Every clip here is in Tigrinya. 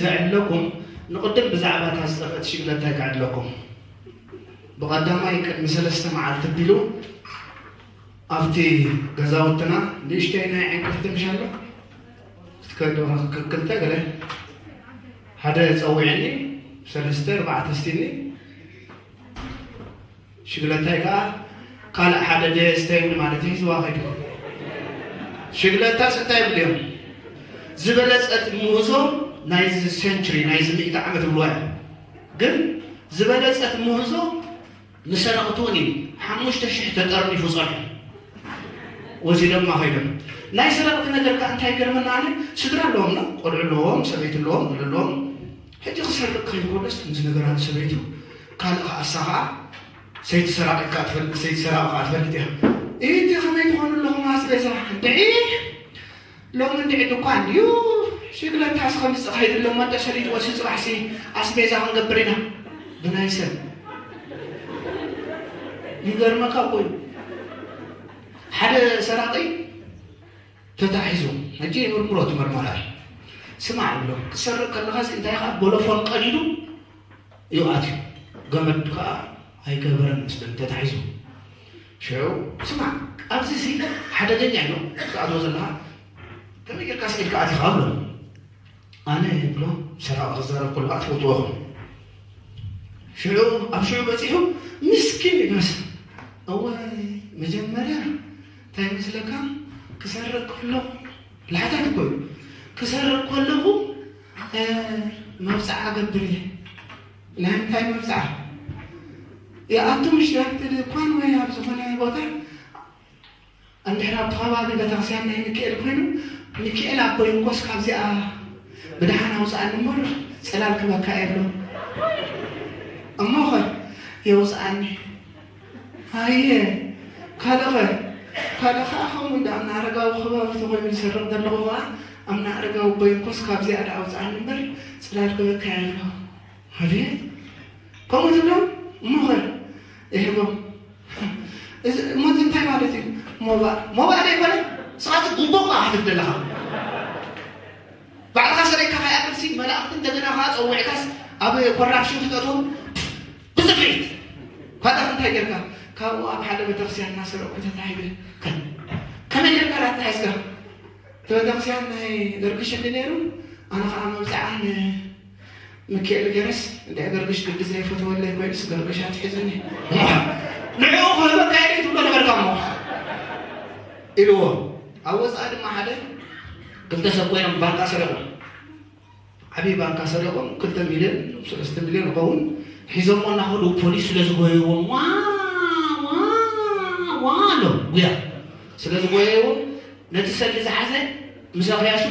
ዘዕለኩም ንቕድም ብዛዕባ እታ ዝጠፍአት ሽግለታይ ከዕለኩም። ብቐዳማይ ቅድሚ ሰለስተ መዓልቲ ኣቢሉ ኣብቲ ገዛውትና ንእሽተይ ናይ ዕንቅፍቲ ምሽ ኣሎ ክትከዶ ክክልተ ገለ ሓደ ጸዊዕኒ ሰለስተ ኣርባዕተ ስቲኒ ሽግለታይ ከኣ ካልእ ሓደ ደስተይኒ ማለት እዩ ሂዝዋ ኸይዱ። ሽግለታስ እንታይ ይብሉ እዮም? ዝበለጸት ምህዞ ናይዚ ሴንቹሪ ናይዚ ሚእቲ ዓመት ይብልዋ እዮም። ግን ዝበለጸት ምህዞ ንሰረቕቲ እውን እዩ ሓሙሽተ ሽሕ ተጠርኒፉ ጸንሑ። ወሲዶማ ኸይዶም። ናይ ሰረቕቲ ነገር ከኣ እንታይ ይገርመና ኣነ ስድራ ኣለዎም ነው ቆልዑ ኣለዎም ሰበይቲ ኣለዎም ወለ ኣለዎም ሕጂ ክሰርቕ ከይኮነስ ከምዚ ነገራት ሰበይቱ ካልእ ከኣሳ ከኣ ሰይቲ ሰራቒት ከኣ ትፈልጥ ሰይቲ ሰራቒ ከኣ ትፈልጥ እያ። እቲ ከመይ ትኾኑ ኣለኹም ኣስቤዛ እንድዒ ሎሚ እንድዒ ድኳን ድዩ ሽግለታስ ከምፅእ ከይድሎ መጠ ሰሊጥ ወሲ ፅባሕሲ ኣስቤዛ ክንገብር ኢና ብናይ ሰብ ይገርመካ እኮ እዩ ሓደ ሰራቒ ተታሒዙ ሕጂ ምርምሮ ትመርመራ ስማዕ ብሎ ክሰርቕ ከለኻስ እንታይ ከዓ ቦሎፎን ቀዲዱ ይኣትዩ ገመድ ከዓ ኣይገበረን ምስለን ተታሒዙ ሽዑ ስማዕ ኣብዚ ሲ ሓደገኛ እዩ ክትኣትዎ ዘለካ ከመይ ጌርካ ስኢልካ ኣቲኻ ብሎ ኣነ ብሎ ሰራቂ ክዛረብ ከሎ ከዓ ትፈትዎ ኢኹም ሽዑ ኣብ ሽዑ በፂሑ ምስኪን ይመስል እወ መጀመርያ እንታይ ይመስለካ ክሰርቅ ከሎ ላሕታት እኮ እዩ ክሰርቅ ከለኹ መብፃዓ ገብር እየ ናይ እንታይ መብፃዓ ይኣቱ ምሽ ኣብቲ ድኳን ወይ ኣብ ዝኾነ ቦታ እንድሕር ኣብቲ ከባቢ ቤተክርስትያን ናይ ሚካኤል ኮይኑ ሚካኤል ኣቦይ እንኮስ ካብዚኣ ብድሓን ኣውፅኣኒ እምበር ፅላል ክበካ እየ ብሎ እሞ ኸ የውፅኣኒ ኣየ ካልእ ኸ ካልእ ኸዓ ከምኡ እንዳ ኣብና ኣረጋዊ ከባቢ ተኮይኑ ዝሰርቕ ዘለኹ ኸዓ ኣብና ኣረጋዊ ኣቦይ እንኮስ ካብዚኣ ዳ ኣውፅኣኒ እምበር ፅላል ክበካ እየ ብሎ ኣቤት ከምኡ ትብሎም እሞ ኸ ይህቦም እዚ እሞ እዚ እንታይ ማለት እዩ ሞባእ ሞባእ ዶ ይኮነ ስኻት ጉቦ ካ ክትብ ዘለኻ ባዕልኻ ሰበይካ ከይኣክልሲ መላእክቲ እንደገና ከኣ ፀዊዕካስ ኣብ ኮራፕሽን ክትእትዎም ብፅፍዒት ካልኣት እንታይ ጌርካ ካብኡ ኣብ ሓደ ቤተክርስትያን እናሰረቅኩ ተታሒዘ ከመይ ጌርካ ዳተሓዝካ እቲ ቤተክርስትያን ናይ ገርግሽ እንዲ ነይሩ ኣነ ከዓ መብፅዓ ን ምክኤል ገረስ እንደ ገርግሽ ግዲ ዘይፈተወለይ ኮይኑስ ገርግሽ ኣትሒዝኒ ንዕኡ ክህበካ ኢለ ትብሎ ነበርካ እሞ ኢልዎ ኣብ ወፃኢ ድማ ሓደ ክልተ ሰብ ኮይኖም ባንካ ሰሪቖም ዓብዪ ባንካ ሰሪቖም ክልተ ሚልዮን ሰለስተ ሚልዮን ይኸውን ሒዞሞ እናኸዱ ፖሊስ ስለ ዝጎየዎም ዋ ዋ ዋ ኣሎ ጉያ ስለ ዝጎየዎም ነቲ ሰልዲ ዝሓዘ ምስ ኣኽያሹ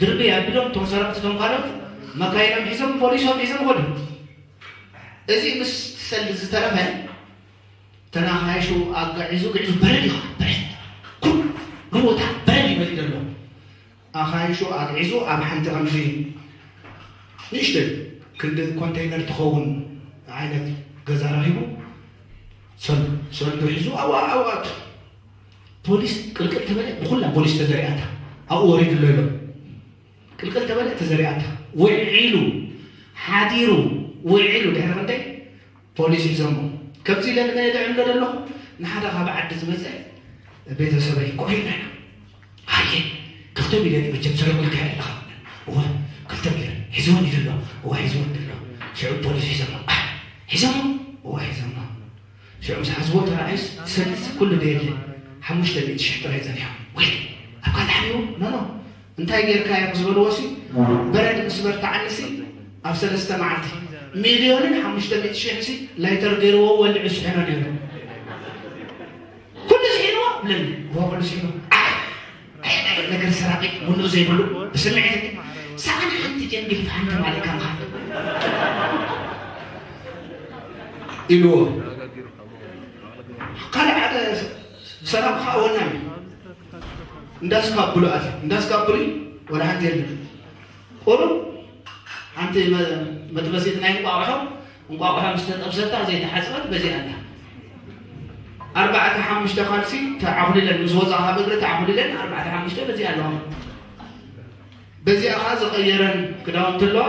ድርብይ ኣቢሎም እቶም ሰረቕቲ እቶም ካልኦት መካይኖም ሒዞም ፖሊሶም ሒዞም ኸዱ። እዚ ምስ ሰልዲ ዝተረፈ ተን ኣኻይሹ ኣጋዒዙ ግዕዙ በረድ ኢኻ በረድ ኩሉ ቦታ በረድ እዩ መሊኡ ዘሎ። ኣኻይሹ ኣግዒዙ ኣብ ሓንቲ ከምዚ ንእሽተይ ክንዲ ኮንተይነር ትኸውን ዓይነት ገዛ ረኺቡ ሰልዱ ሒዙ ኣብኣ ኣብኣቱ ፖሊስ ቅልቅል ተበለ ብኩላ ፖሊስ ተዘሪኣታ ኣብኡ ወሪዱ ኣሎ ኢሎም ቅልቅል ተበለ ተዘሪኣታ ውዒሉ ሓዲሩ ውዒሉ ድሕሪ ክንደይ ፖሊስ ሒዞሞ ከምዚ ኢለ ንመን እየ ዘዕልሎ ዘለኹ ንሓደ ካብ ዓዲ ዝመፀ ቤተሰበይ ኮፍ ኢልና ኢና ኣየ ክልተ ሚልዮን እዩ መቸም ሰሪቑልካ ኣለኻ እወ ክልተ ሚልዮን ሒዝወን እዩ ዘሎ እወ ሒዝወን ዘሎ ሽዑ ፖሊስ ሒዞሞ ሒዞሞ እወ ሒዞሞ ሽዑ ምስ ሓዝዎ ተራእዩስ ሰልስ ኩሉ ዶ የለ ሓሙሽተ ሚእቲ ሽሕ ጥራይ ጸኒሖም ወይ ኣብ ካልእ ሓሚዎ ኖ ኖ እንታይ ጌርካዮ ምስ በልዎ ሲ በረድ ምስ በርትዓኒ ሲ ኣብ ሰለስተ መዓልቲ ሚልዮንን ሓሙሽተ ሚእቲ ሽሕ ሲ ላይተር ገይርዎ ወልዑ ስሒኖ ነይሩ ኩሉ ስሒንዎ ብለኒ እዎ ኩሉ ስሒንዎ ኣሕ ኣየናይ ነገር ሰራቂ ሙሉእ ዘይብሉ ብስምዒት እንዲ ሰኣን ሓንቲ ጀንዲል ሓንቲ ማለት ከምኻ ኢልዎ ካልእ ሓደ ሰራቂ ከዓ ወናኒ እንዳስካብሉ ኣትዩ እንዳስካብሉ ወላ ሓንቲ የለን ቁሩብ ሓንቲ መጥበሲት ናይ እንቋቑሖ እንቋቑሖ ምስ ተጠብሰታ ዘይተሓፅበት በዚኣ ኣላ ኣርባዕተ ሓሙሽተ ካልሲ ተዓኹሊለን ምስ ወፃ ካብ እግሪ ተዓኹሊለን ኣርባዕተ ሓሙሽተ በዚኣ ኣለዋ በዚኣ ከዓ ዝቐየረን ክዳውንቲ ኣለዋ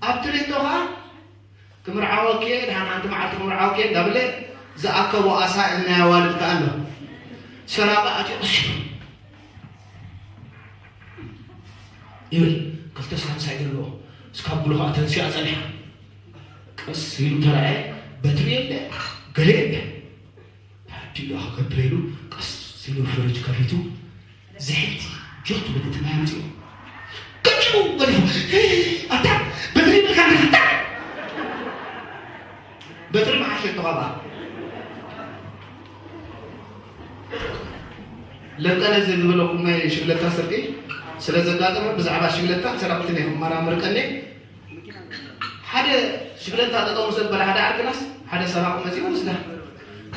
ኣብ ትሬንዶ ኸዓ ክምርዓወኪ እየ፣ ድሓን ሓንቲ መዓልቲ ክምርዓወኪ እየ እንዳበለ ዝኣከቦ ኣሳእል ናይ ኣዋልድ ከኣ ኣሎ። ሰራቒ ኣትዩ ቀስ ይብል። ክልተ ሳንሳይ ዘለዎ እስካብ ብሎ ኸዓ ተንሲኣ ጸኒሓ። ቀስ ኢሉ ተራእየ፣ በትሪ የለ፣ ገለ የለ። ሓንቲ ኢሉ ክገብር ኢሉ ቀስ ኢሉ ፍርጅ ከፊቱ ዝሕቲ ጆት ብልእቲ ማይ ኣምፂኡ። ቀጭቡ ገዲፉ፣ "ኣታ በትሪ ይብልካ እንዲኻ ኣታ?" በትሪ መሓሸቶ ካብኣ። ለምጠነ እዚ ዝበለኩም ናይ ሽግለታ ስርቂ ስለ ዘጋጠመ ብዛዕባ ሽግለታ ሰራቂትን እየ ክመራመር ቀንየ። ሓደ ሽግለታ ጠጠው ምስ በለ ሓደ ዓርክናስ ሓደ ሰራቂ መፂኡ ወስዳ።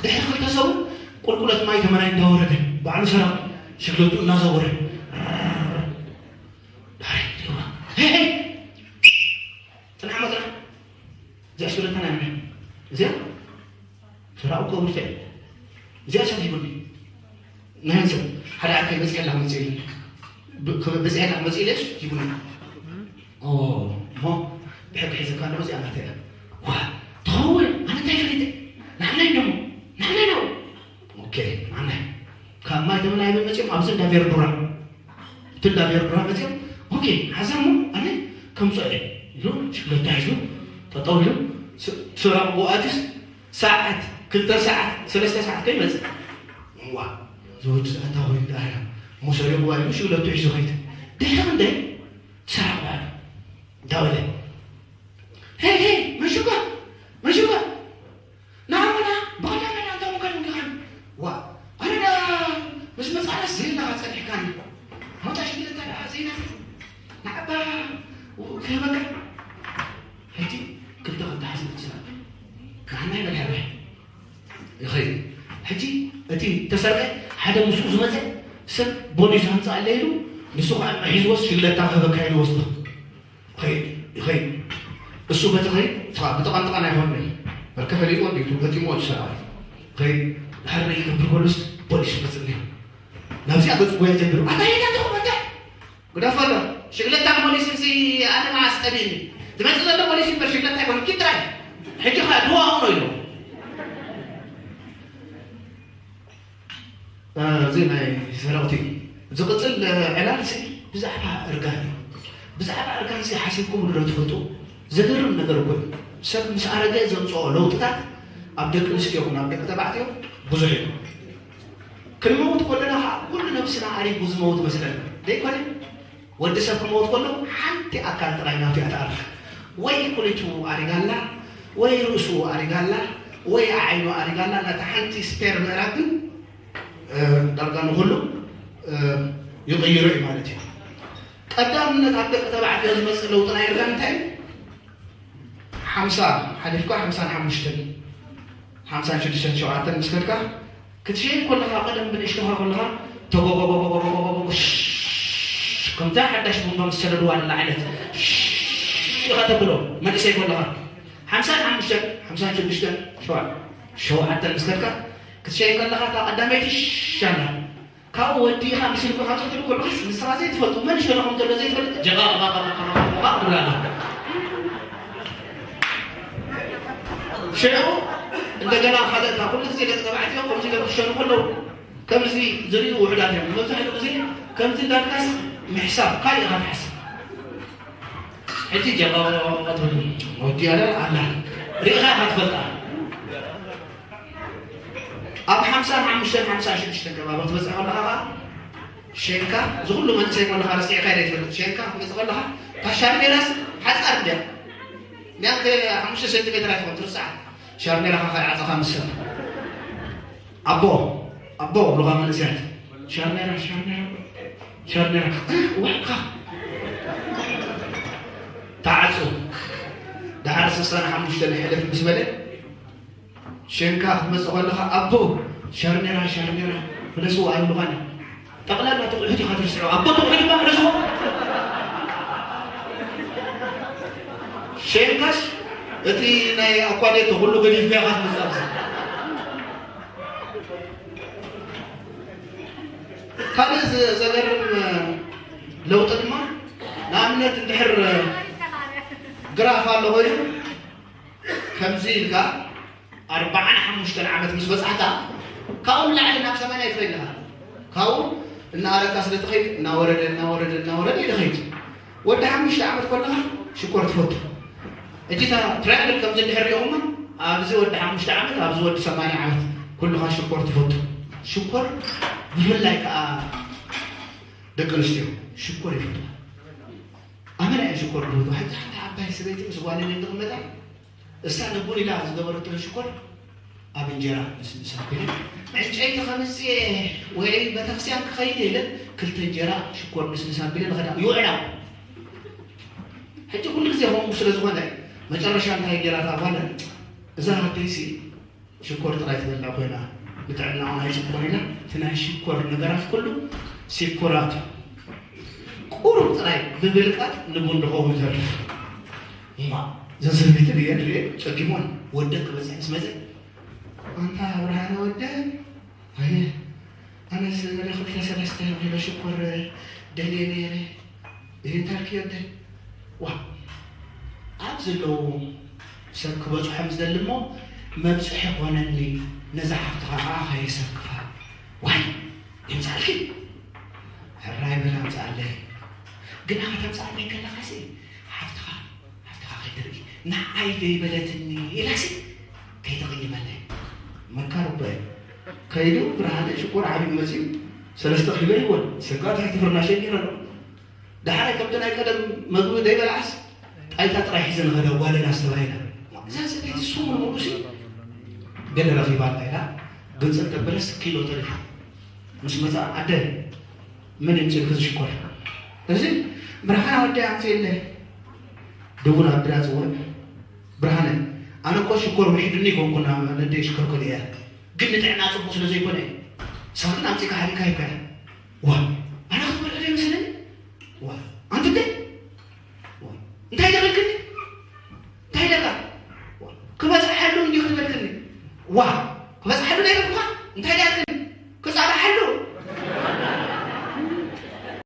ድሕሪ ክልተ ሰሙን ቁልቁለት ማይ ተመናይ እንዳወረደ ባዕሉ ሰራቂ ሽግለቱ እናዘወረ ዳሬ ዲዋ፣ "ሄይ፣ ሄይ፣ ፅናሕ መፅናሕ፣ እዚኣ ሽግለታ ናይ መን እያ? እዚኣ ሰራቂ እኮ ውርተ እያ። እዚኣ ሰብ ሂቡኒ። ናይ ሰብ ሓደ ዓርከይ በፂሐላ መፅኡ ኢሉኒ። ብ-፣ ከ-፣ በፂሐላ መፅኡ ኢለስ ሂቡኒ። ኦ፣ እሞ ብሕጊ ሒዘካ ኣለኹ፣ እዚኣ ናተይ እያ። ዋ፣ ተኸወ፣ ኣነ እንታይ ፈሊጠ? ንዓናይ ደሞ፣ ንዓናይ ነው። ኦኬ፣ ንዓናይ። ካብ ማይ ተመናይ መፂኦም ኣብዚ እንዳ ቬርዱራ፣ እቲ እንዳ ቬርዱራ መፂኦም፣ ኦኬ፣ ሓዛ እሞ ኣነ ከምፅኦ እየ ኢሉ ሽግለታ ሒዙ ጠጠው ኢሉ ስ-፣ ስራቕ ብኣትስ ሰዓት፣ ክልተ ሰዓት፣ ሰለስተ ሰዓት ከይመፅእ። እዋ፣ እዚ ወዲ እዚ ኣታ ኮይኑ ደኣ እሞ ሰሪቑዋ ኢሉ ሽግለቱ ሒዙ ከይዱ። ድሕሪ ክንደይ ትሰራቕ በሃሊ እንዳበለ፣ "ሄይ፣ ሄይ፣ መንሽኳ፣ መንሽኳ፣ ንዓመና ብቐዳመና እንታ ምንካን እንዲኻን?" ዋ፣ ኣነ ደኣ ምስ መጻእናስ ዘይናኻ ጸኒሕካኒ። ሞታ ሽግለታ ደኣ ዘይናት ንዓባ ክህበካ። ሕጂ ክልተ ክልተ ሓሲብ ትስራቕ። ንዓና ይበል ሕርሕ። ይኸይድ። ሕጂ እቲ ተሰርቀ ሓደ ምስኡ ዝመጸ ሰብ ቦሊስ ኣምጻእ ኣለ ኢሉ፣ ንሱ ኸዓ ሒዝዎስ ሽግለታ ክህበካ ኢሉ ወስዶ። ይኸይድ፣ ይኸይድ። እሱ በቲ ኸይድ፣ ብጥቓንጥቓን ኣይኮንንይ። በርከ ፈሊጥዎ እንዲቱ፣ ገጢምዎ እዩ ሰራዊት። ይኸይድ፣ ድሓር ናይ ይገብር ከሎስ፣ ቦሊስ ይመጽእ እኒሆ። ናብዚኣ ገጹ ጎያ ጀሚሩ፣ ኣታ የት ኣለኹም፣ ኣታ? ግደፎ ኣሎ። ሽግለታ ፖሊስ እዚ ኣነ መዓስ ጠፊእኒ? ዝመጽእ ዘሎ ፖሊስ ይምበር ሽግለታ ኣይኮነን። ኪድ ጥራይ። ሕጂ ኸኣ ድዋ ሆኖ ኢሉ። እ፣ እዚ ናይ ሰረቕቲ እዩ። ዝቕጽል ዕላልሲ ብዛዕባ እርጋን እዩ። ብዛዕባ እርጋንሲ ሓሲብኩምሉ ዶ ትፈልጡ? ዘገርም ነገር እኮ እዩ። ሰብ ምስ ኣረገ ዘምጽኦ ለውጥታት ኣብ ደቂ ኣንስትዮ ይኹን ኣብ ደቂ ተባዕትዮ ብዙሕ እዩ። ክንመውት ከለና ኸዓ ኩሉ ነብስና ኣሪጉ ዝመውት መስለና። ደይኮነ? ወዲ ሰብ ክመውት ከሎ ሓንቲ ኣካል ጥራይ ናቱ እያ ትኣርግ። ወይ ኩሊቱ ኣሪጋ ኣላ፣ ወይ ርእሱ ኣሪጋ ኣላ፣ ወይ ኣዓይኑ ኣሪጋ ኣላ። ነታ ሓንቲ ስፔር ምእራግ ግን፣ እ፣ ዳርጋ ንኹሉ፣ እ፣ ይቕይሮ እዩ ማለት እዩ። ቀዳምነት ኣብ ደቂ ተባዕትዮ ዝመጽእ ለውጢ ናይ እርጋን እንታይ እዩ? ሓምሳ ሓሊፍካ ሓምሳን ሓሙሽተን፣ ሓምሳን ሽዱሽተን፣ ሸውዓተን ምስ ከድካ፣ ክትሸይን ከለኻ፣ ቀደም ብንእሽቶኻ ከለኻ፣ ተጎጎጎጎጎጎጎጎ፣ ሽሽ፣ ከምዛ ሓዳሽ ቡምባ ምስ ሰደድዋ ዘላ ዓይነት፣ ሽሽ ኢኻ ተብሎ፣ መንእሰይ ከለኻ። ሓምሳን ሓሙሽተን፣ ሓምሳን ሽዱሽተን፣ ሸውዓ-፣ ሸውዓተን ምስ ከድካ፣ ክትሸይን ከለኻ፣ እታ ቀዳመይቲ ሽሽ ኣላ። ካብኡ ወዲእኻ ምስ ኢልኩ ካብ ዘኽትሉ ከለኻስ ንስኻ ዘይትፈልጦ መን ሸነኹም ዘሎ ዘይትፈልጥ ጀቓቕ ትብል ኣላ። ሽዑ እንደገና ካልእታ ኩሉ ግዜ ደቂ ተባዕትዮ ከምዚ ገይሮም ክሸኑ ከለዉ ከምዚ ዝርእዩ ውሑዳት እዮም። መብዛሕትኡ ግዜ ከምዚ እንዳልካስ ምሕሳብ ካልእ ኢኻ ትሓስብ። ሕጂ ጀቓቕ ትብል ወዲኣ ኣላ ርኢኻ ኢኻ ትፈልጣ። ኣብ ሓምሳን ሓሙሽተን ሓምሳን ሽዱሽተን ከባቢ ክትበጽሕ ከለኻ ኸኣ፣ ሸንካ፣ እዚ ኩሉ መንእሰይ ከለኻ ረሲዕካዮ ዶ ትፈልጥ? ሸንካ ክትመጽእ ከለኻ፣ እታ ሻርኔራስ ሓጻር እንድያ። ቢያንክ ሓሙሽተ ሴንቲሜትር ኣይትኾን፣ ትርስዓ። ሻርኔራኻ ከይዓጸኻ ምስ ሰብ። ኣቦ፣ ኣቦ፣ ይብሉኻ መንእሰያት። ሻርኔራ፣ ሻርኔራ፣ ሻርኔራ። ዋዕካ። ተዓጹ። ደሓር ስሳን ሓሙሽተን ሕልፍ ምስ በለ፣ ሸንካ ክትመጽእ ከለኻ፣ ኣቦ፣ ሻርኔራ፣ ሻርኔራ፣ ፍለስዎ ኣይብሉኻን እዮም። ጠቕላላ ትቑሒት ኢኻ ትርስዖ። ኣቦ ትቑሒት እባ ፍለስዎ። ሸንካስ እቲ ናይ ኣኳዴቶ ኩሉ ገዲፍካ ኢኻ ትመጽእ ኣብዚ። ካልእ ዘ-፣ ዘገርም ለውጢ ድማ፣ ንኣብነት፣ እንድሕር ግራፍ ኣሎ ኮይኑ ከምዚ ኢልካ ኣርባዓን ሓሙሽተን ዓመት ምስ በጻሕካ ካብኡ ንላዕሊ ናብ ሰማንያ ትኸይድ ኣለኻ። ካብኡ እናኣረካ ስለ ትኸይድ እናወረደ እናወረደ እናወረደ እዩ ዝኸይድ። ወዲ ሓሙሽተ ዓመት ከለኻ ሽኮር ትፈቱ። ሕጂ እታ ትራያንግል ከምዚ እንድሕር ሪኦማ ኣብዚ ወዲ ሓሙሽተ ዓመት ኣብዚ ወዲ ሰማንያ ዓመት ኩልኻ ሽኮር ትፈቱ። ሽኮር ብፍላይ ከዓ ደቂ ኣንስትዮ ሽኮር ይፈትዋ። ኣመና እየ ሽኮር ዝፈትዋ። ሕጂ ሓንቲ ዓባይ ሰበይቲ ምስ ጓለይ እንትቕመጣ እሳ ንቡን ኢላ ዝገበረቶ ሽኮር ኣብ እንጀራ ምስ ምስ ኣቢለ ዕንጨይቲ ከምፅእ ወይ ቤተክርስትያን ክኸይድ ኢለ ክልተ እንጀራ ሽኮር ምስ ምስ ኣቢለ ንኸዳ ይውዕላ። ሕጂ ኩሉ ግዜ ከምኡ ስለ ዝኾነ መጨረሻ እንታይ ገይራ እታ ጓለ እዛ ሃደይሲ ሽኮር ጥራይ ትበልዕ ኮይና ንጥዕናውን ኣይፅቡቕን ኢላ እቲ ናይ ሽኮር ነገራት ኩሉ ሲኮራት ቁሩብ ጥራይ ብብልቃጥ ንቡን ድኸውን ዘርፍ እማ ዘሰበይትን እየን ርኤ ጸጊሞን ወደ ክበፅሕ ምስ መፀ ኣንታ ብርሃነ ወደ ኣየ ኣነስ ንክልተ ሰለስተ ኪሎ ሽኮር ደልየ ነይረ ይህንታልክዮ ደ ዋ ኣብ ዘለዉ ሰብ ክበፅሖም ዝደሊ እሞ መብፅሒ ኮነኒ ነዛ ሓፍትኻ ከዓ ከየሰክፋ ዋይ የምፃልኪ ሕራይ በላ ኣምፃኣለይ ግና ከተምፃኣለይ ከለኻሲ ሓፍትኻ ሓፍትኻ ከይትርኢ ንዓይ ደይበለትኒ ኢላሲ ከይተቕይመለይ መካር እኮ እዩ ከይዱ ብርሃነ ሽኮር ዓብዩ መፅዩ ሰለስተ ኪሎ ይወል ስጋ ትሕቲ ፍርናሸ ይረዶ ዳሕራይ ከምቲ ናይ ቀደም መግቢ ዘይበልዓስ ጣይታ ጥራይ ሒዘ ንኸዳ ጓለና ኣስተባሂላ እዛ ሰበይቲ ሱም ንሙሉሲ ገለ ረኺባ ኣላ ኢላ ግንፅል ተበለስ ኪሎ ተሪፋ ምስ መፃ ኣደ መን የምፅልኪ ዝሽኮር እዚ ብርሃን ኣወዳይ ኣምፅእለ ደውል ኣቢላ ፅወዕ ብርሃነ ኣነ እኮ ሽኮር ውሒዱኒ ይኮንኩና ነደ ሽከርከሉ እያ ግን ንጥዕና ፅቡቅ ስለ ዘይኮነ ሰብን ኣምፂካ ሓሊካ ይከ ዋ